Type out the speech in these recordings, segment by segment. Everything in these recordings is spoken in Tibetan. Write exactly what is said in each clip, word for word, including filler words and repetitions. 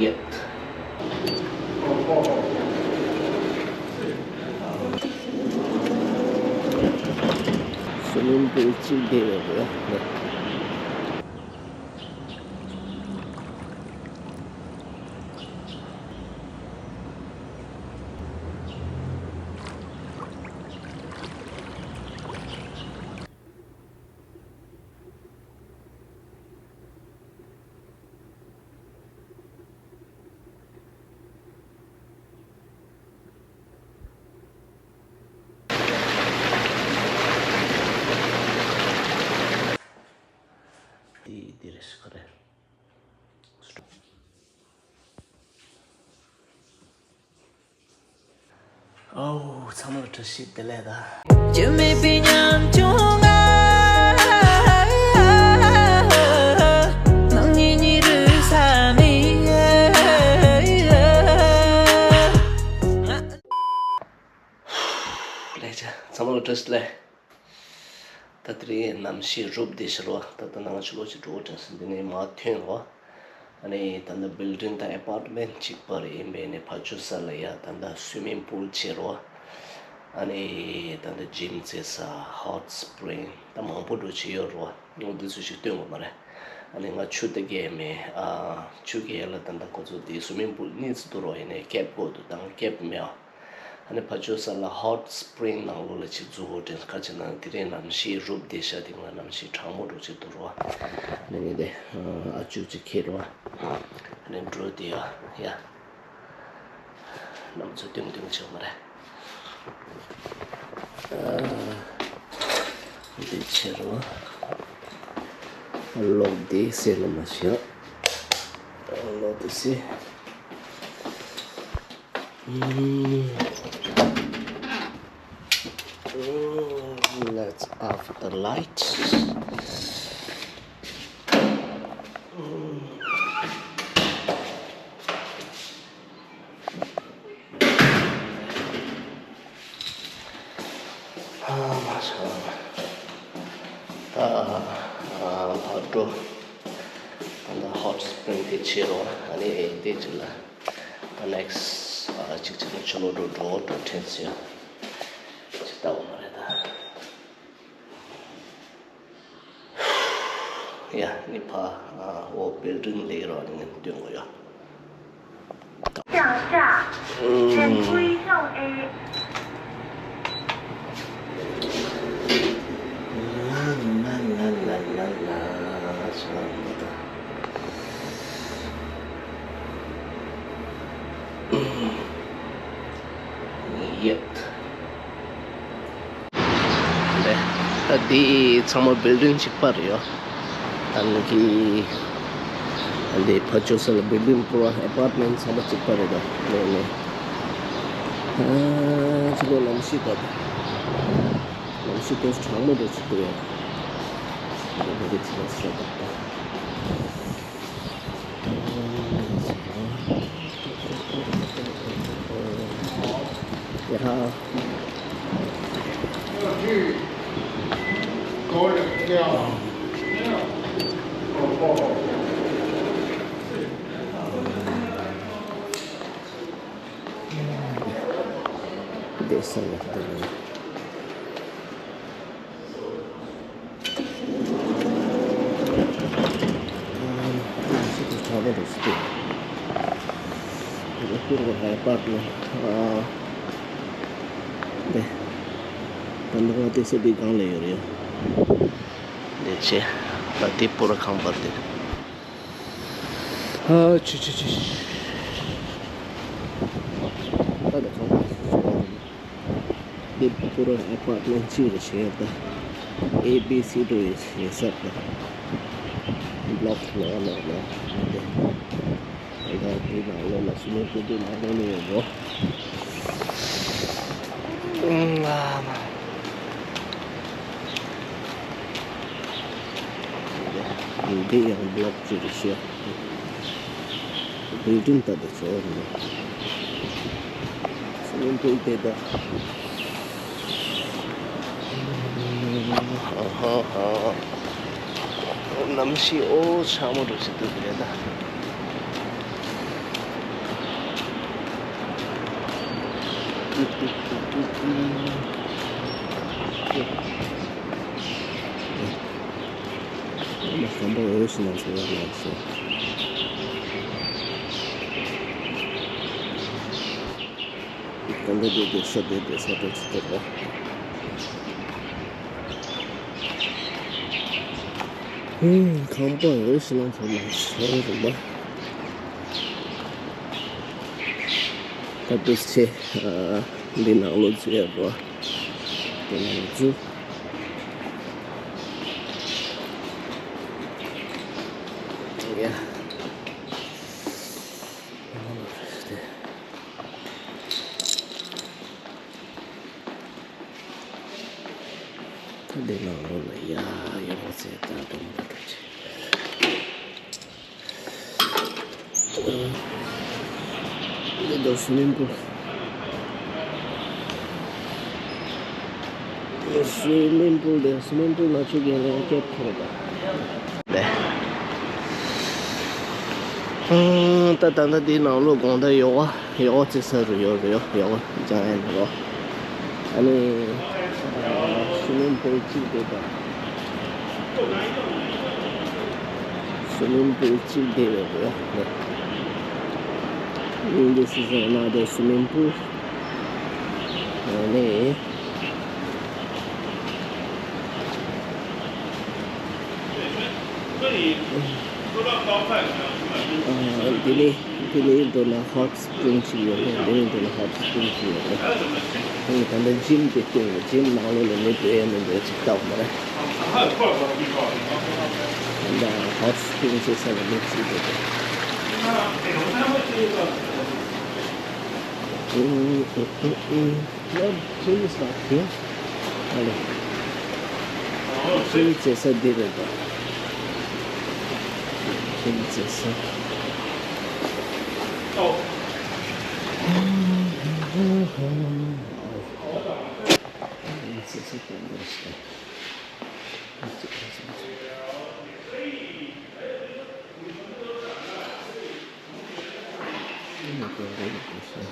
ཡོད། སུ་མིན་པུལ་གཅིག་བསྡད་ཡོད་རེད། འདི་འདི་རེད་ཤག་རེད། ཨའོ། ཚང་མ་ལ་བཀྲ་ཤིས་བདེ་ལེགས་དང་། རྒྱུ་མེད་པའི་ཉམ་ཆུང་ང་། ནང་ཉིད་ཉིད་རུ་ས་མེད། ལེགས་བྱས། ཚང་མ་ལ་བཀྲ་ཤིས་བདེ་ལེགས། ད་དེ་རིང་གནམ་གཤིས་རུབ་བསྡད་ཤག་རོ། ད་ལྟ་ནང་ཆུ་ལོག་ཅིག་འགྲོ་དྲན་སོང་། འདི་ནས་མར་ཐོན་རོ། ཨ་ནི་ད་ལྟ་བིལ་ཌིང་དང་ཨེ་པར་ཊི་མེན་ཊི་གཅིག་པ་རེད། ཡིན་པས་ནས་ཕར་ཕྱོགས་ས་ལ་ཡ་ད་ལྟ་སུའི་མིང་པུལ་བྱས་རོ། ཨ་ནི་ད་ལྟ་ཇིམ་རྩེ་ས། ཧོཊ་སི་པི་རིང་ད་མང་པོ་འགྲོ་བྱས་ཡོད་རོ། ངས་འདི་ཚོ་ཞིག་སྟོན་དགོས་མ་རེད། ཨ་ནི་ང་ཆུ་ད་རྒྱག་མེད། ཨ། ཆུ་རྒྱག་ཡ་ལ་ད་ལྟ་ཁོ་ཚོ་དེ་སུའི་མིང་པུལ་གཉིས་ཙམ་འདུག་རོ། ཡིན་ནའི་ཀེབ་དགོས་འདུག་ད་ང་ཀེབ་མེད་ཨ། ཨ་ནི་ཕར་ཕྱོགས་ས་ལ་ཧོཊ་སི་པི་རིང་ནང་ལོགས་ལ་ཅིག་འཛུལ་དགོས་དྲན། ག་ཅི་ན་དེ་རིང་གནམ་གཤིས་རུབ་བསྡད་ཤག་དེ་སྔ་གནམ་གཤིས་གྲང་མོ་འདྲ་ཅིག་འདུག་རོ། ཨ་ནི་ངས་དེ་ཨ་ཅུ་ཅིག་ཁྱེར་རོ། ཨ་ནི་འགྲོ་དེ་ཡ་ཡ། གནམ་མཚོ་ཏིང་ཏིང་བྱེད་མ་རེད། ཨ་འདི་ཁྱེར་རོ། ལོག་དེ་སེ་ལ་མ་ཤི་ཡ། ལོག་དེ་སེ། Mm. Mm, let's off the light. Mm. ཨ་མ་ཤ། ད་ཨ་ཕར་འགྲོ། ཨ་ནི་ཧོཊ་སི་པི་རིང་དེ་ཕྱེ་རོགས། ཨ་ནི་དེ་ཅིག་ལ། ཨ་ནེག་སི་ཨ་ཅིག་ཅིག་ནི་ཆུ་ལོག་འགྲོ་འགྲོ་འགྲོ་དྲན་སོང་། ཅིག་ལྟ་བ་མ་རེད་ད། ཡ་ནི་ཕ་ཨ་འོ་བིལ་ཌིང་ལས་རོགས་ནི་ངས་སྟོན་དགོས་ཡོད། 向下，请归向A。 ད་འདི་ཚང་མ་བིལ་ཌིང་གཅིག་པ་རེད་ཡོ། ད་ནི་གི་འདི་ཕར་ཕྱོགས་ས་ལ་བིལ་ཌིང་པུ་ར་ཨེ་པར་ཊི་མེན་ཊི་ཚང་མ་གཅིག་པ་རེད་ད། ནས་ནས་ཨ་ཅི་ལོ་གནམ་གཤིས་ད་གནམ་གཤིས་དེ་གྲང་མོ་འདྲ་ཅིག་འདུག་ཡ། འདི་འདི་ཚང་མ་ཤོད་ད། ཡ་ཧ། བསྡད་ས་ཡག་པོ་འདུག་ནས། ཨ་ནི་ཅི་ཐུབ་ཚ་པོ་རེད་ཟེར་དུས། དེ་ལ་ཀུར་བ་ཧའི་པར་ནི་ཨ་དེ་ད་འདི་ང་དེ་སེ་དེ་སྒང་ལ་ཡོད་རེད། འདི་ཆེ་ད་དེ་པུ་ར་ཁང་པར་དེ། ཨ་ཆུ་ཆུ་ཆུ་ཆུ། ད་ནི་ཁང་པ་འདི་པུ་ར་ཨེ་པར་ཊི་མེན་ཊི་གཅིག་རེད་བྱས་ད། ཨེ་བི་སི་འགྲོ་ཡི་ཡིན་ས་ད། བྷི་ལོག་ལོག་ལོག་ལོག་འདི། ད་ག་འདི་ནང་ལོགས་ལ་སུ་མོ་ཀུ་འདི་ནང་ལོགས་ནས་ཡོད་འགྲོ། ཨང་ཨ་མ། འདི་ཡང་བྷི་ལོག་གཅིག་རེད་ཤག་བིལ་ཌིང་ད་དེ་ཚོ་རེད། སུ་མིན་པུལ་དེ་ད། ཧ་ཧ་ཧ། གནམ་གཤིས་ཨོ་ཆ་མོ་འདྲ་ཞིག་འདུག་རེད་ད། ཁམས་པ་འོད་ཟེར་ལ་འཚོ་བ་ལགས་སོ། གང་འདྲ་བསྡད་བསྡད་ཤ་བསྡད་བསྡད་ས་འདྲ་ཅིག་འདུག་རོ། ཁམས་པ་འོད་ཟེར་ལ་འཚོ་བ་ལགས་སོ་རུ་མ། ད་འདུག་སེ། འདི་ནང་ལོགས་འཛུལ་ཡ་རོ། འདི་ནང་ལོགས་འཛུལ། ཡ། ད་འདི་ནང་ལོགས་ལ་ཡ་ཡོད་པ་ཚེ་ད་དུང་ད་འགྲོ་ཆེ། འདི་ལྟར་སུ་མིན་པུལ། སུ་མིན་པུལ་དེ་སུ་མིན་པུལ་ལ་ཆུ་རྐྱལ་ལ་སྐྱེལ་ཐུབ་པ། ད་ད་ལྟ་འདི་ནང་ལོགས་དགོང་དག་ཡོ་ག་ཡོ་ག་རྩེ་ས་རུ་ཡོད་རེད། ཡོ་ཡོ་ག་སྦྱང་ཡ་ནི་རོ། ཨ་ནི་སུ་མིན་པུལ་གཅིག་དེ་དང་། སུ་མིན་པུལ་གཅིག་དེ་ཡོད་རེད། This is another swimming pool. ཨ་ནི། ཨ། འདི་ནི་འདི་ནི་མདོར་ན་ཧོཊ་སི་པྲིང་ཞིག་ཡོད་རེད། འདི་ནི་མདོར་ན་ཧོཊ་སི་པྲིང་ཞིག་ཡོད་རེད། ཨ་ནི་ད་ལྟ་ཇིམ་དེ་སྟོན་ཡོད། ཇིམ་ནང་ལོགས་ལ་མི་སྡོད་ཡས་མི་འདུག་ཅིག་ལྟ་དགོས་མ་རེད། ད་ཧོཊ་སི་པྲིང་ཞིག་ས་ལ་མི་ཅིག་སྡོད་རེད། ཨུ་ཨུ་ཨུ་ཨུ། What change is not here? Hello. Change is a did it. Change is a. Oh. Change is a.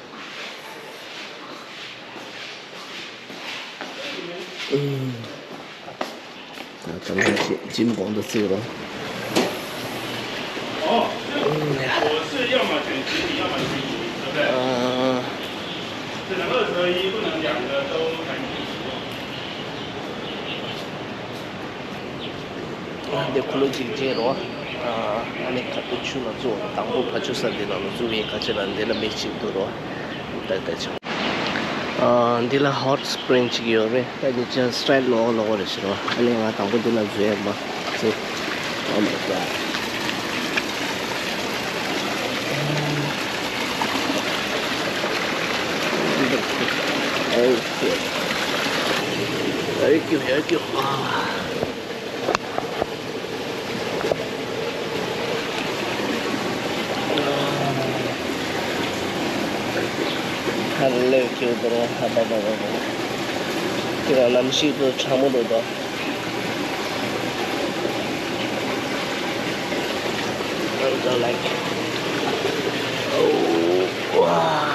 ད་ལྟ་ཇིམ་གོང་དུ་བརྩིས་རོགས། 哦，我是要么选直女，要么选乙，对不对？嗯。只能二择一，不能两个都同时使用。 འདི་ཁུ་ལུ་གཅིག་བྱས་རོ། ཨ་ནི་ཁ་ཏུ་ཆུ་ལ་བཙུགས་རོ། དང་པོ་ཕ་ཆུ་ས་འདི་ལ་ལ་བཙུགས་ཡིན། ཁ་ཆེ་ལ་འདི་ལ་མིག་གཅིག་འདུག་རོ། ད་ད་ཆུ། ཨ་འདི་ལ་ཧོཊ་སི་པྲིང་གཅིག་ཡོད་རེད། ད་འདི་ཅན་སི་ཊའིལ་ལོག་ལོག་རེད་ཤི་རོ། ཨ་ནི་ང་དང་པོ་འདི་ལ་འཛུལ་ཡ་མ་ཚེ། Oh my god. Oh shit. Very cute, very cute. ཧ་ལས་ཀྱི་འདུག་རོ། ཧ་པ་པ་པ་པ། ཁྱེད་རང་ལམ་ཞིག་ཏུ་ཁྲ་མོ་འདུག་དོ། I don't like it. Oh, wow.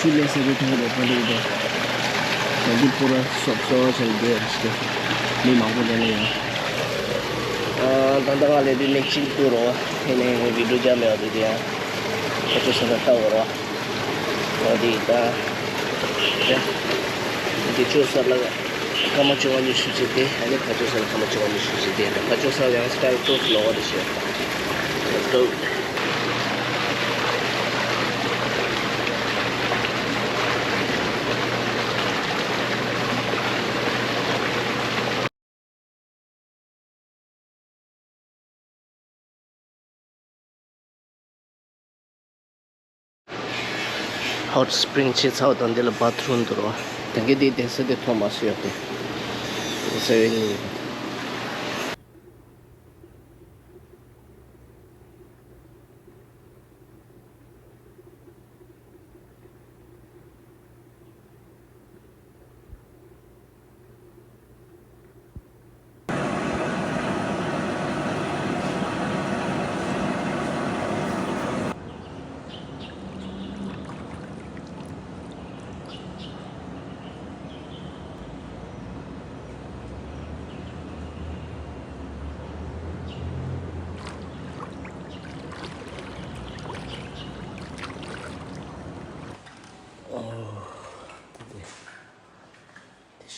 ཆུ་ལས་ས་རུ་ཐོན་པའི་ཕ་ལུག་དང་། ད་འདི་པུ་ར་སོབ་སོབ་བྱས་བསྡད་ཡོད་རེད། མི་མང་པོ་འདི་ལ་ཡོད། ཨ། ད་ལྟ་ང་ལས་དུས་མིག་གཅིག་ཏུ་རོ། ཨེ་ནས་བི་ཌིའོ་རྒྱབ་མེད་པ་དེ་དེ་ཡང་ཁོ་ཚོ་སོང་ན་ལྟ་བ་རོ། འོ་དེ་ད་དེ་ཆུ་ས་ལ་སྐར་མ་བཅོ་ལྔ་ཉི་ཤུ་ཅིག་དེ། ཨ་ནི་ཕ་ཆུ་ས་ལ་སྐར་མ་བཅོ་ལྔ་ཉི་ཤུ་ཅིག་དེ། ད་ཕ་ཆུ་ས་ལ་ཡང་སི་ཊའིལ་ཏོག་ཙམ་ལོག་པ་རེད་ཤག་ཏོག་ཧོཊ་སི་པྲིང་ཕྱི་ཚ་བ་དང་འདི་ལ་བཱ་ཐི་རུམ་འདུག་རོ། དེང་གི་འདི་གདན་ས་དེ་ཐོག་མ་སུ་ཡོད་དེ། གདན་ས་ཡོད་ནི་ཡོད།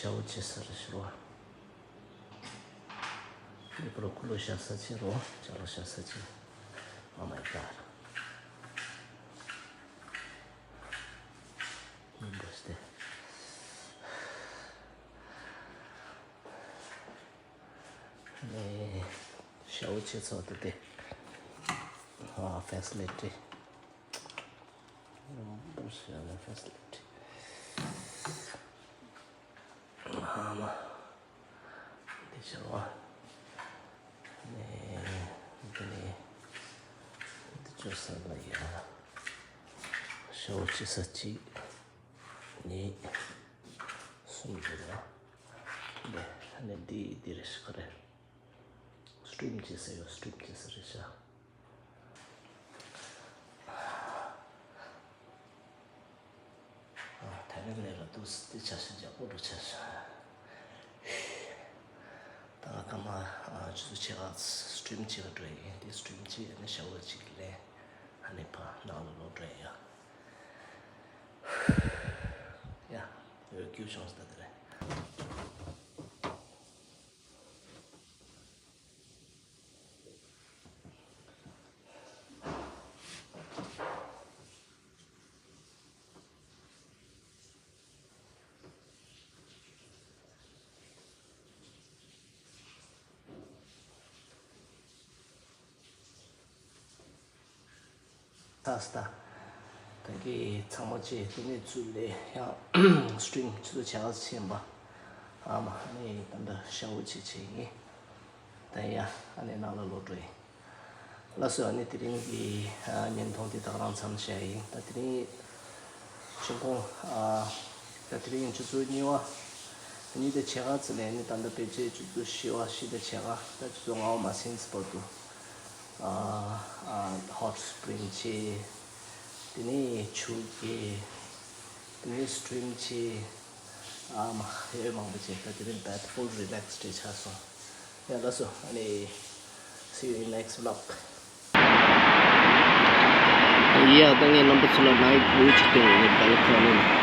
ཤ་བོ་ཆེ་ས་རེད་ཤི་རོ། འདི་པོ་རོ་ཁུ་ལོ་ཤ་ས་ཆེ་རོ། ཅ་ལོ་ཤ་ས་ཆེ། Oh my god. འདི་འདྲ་སྟེ། ནས་ཤ་བོ་ཆེ་ཚོ་དེ་དེ། ཨ་ཕེ་སི་ལི་ཊི། འདི་ཤ་ལ་ཕེ་སི་ལི་ཊི། ཨ་མ། འདི་ཤ་བ། ནས་འདི་ནས་འདི་ཅོ་ས་ལ་ཡ། ཤ་བོ་ཆེ་ས་གཅིག་གཉིས། གསུམ་འདི་ལ། འདི་ནས་འདི་འདི་རེ་ཤི་ཁ་རེ། སི་ཊི་རིམ་བྱེད་ས་ཡོད། སི་ཊི་རིམ་བྱེད་ས་རེད་ཤག་ཨ། ཐ་ན་ལས་ལ་དུས་དེ་ཆ་ཤས་རྒྱག་པོ་འགྲོ་ཆ་ཤག་ད་སྐར་མ་ཨ་ཆུ་ཚོད་ཕྱེད་ཀ་སི་ཊི་རིམ་བྱེད་ག་འགྲོ་ཡིན། དེ་སི་ཊི་རིམ་བྱེད་ཡ་ནི་ཤ་བོ་གཅིག་ལས་ཨ་ནི་ཕ་ནང་ལ་ལོག་འགྲོ་ཡ། ཡ། ཡོད་རྒྱུ་བྱུང་ས་ད་དེ་རེད། ཚ་སྟ། ད་གི་ཚང་མ་བྱས་དེ་ནས་ཚུར་ལས་ཡང་སི་ཊི་རིམ་ཆུ་ཚོད་ཕྱེད་ཀ་ཕྱིན་པ། ཨ་མ་ཨ་ནི་ད་ལྟ་ཤ་བོ་ཆེ་ཆེ་ཡིན། ད་ཡ་ཨ་ནི་ནང་ལ་ལོག་འགྲོ་ཡིན། ལགས་སོ། ཨ་ནི་དེ་རིང་གི་ཨ་བརྙན་ཐུང་དེ་ད་ག་རང་མཚམས་བཞག་ཡིན། ད་དེ་རིང་ཆུ་ཁོང་ཨ་ད་དེ་རིང་ཆུ་ཚོད་གཉིས་པ། གཉིས་དང་ཕྱེད་ཀ་ཙམ་ནས་ནི་ད་ལྟ་ཕལ་ཆེར་ཆུ་ཚོད་བཞི་པ་བཞི་དང་ཕྱེད་ཀ་ད་ཆུ་ཚོད་ལྔ་པ་མ་ཟིན་ཙམ་བར་དུ། ཨ་ཨ་ཧོཊ་སི་པི་རིང་བྱས། དེ་ནས་ཆུ་བརྒལ། དེ་ནས་སི་ཊི་རིམ་བྱས། ཨ་མ་ཡོད་མང་པོ་བྱས། ད་དེ་རིང་བེད་ཧྥུལ་རི་ལེག་སི་ཌེ་ཆགས་སོང་། ཡ་ལགས་སོ། ཨ་ནི་see you in next vlog. ཡ་ད་ངས་རྣམ་པ་ཚོ་ལ་ནའིཊ་ཝིའུ་ཅིག་སྟོན་ཡོད། བྷལ་ཀོ་ནི།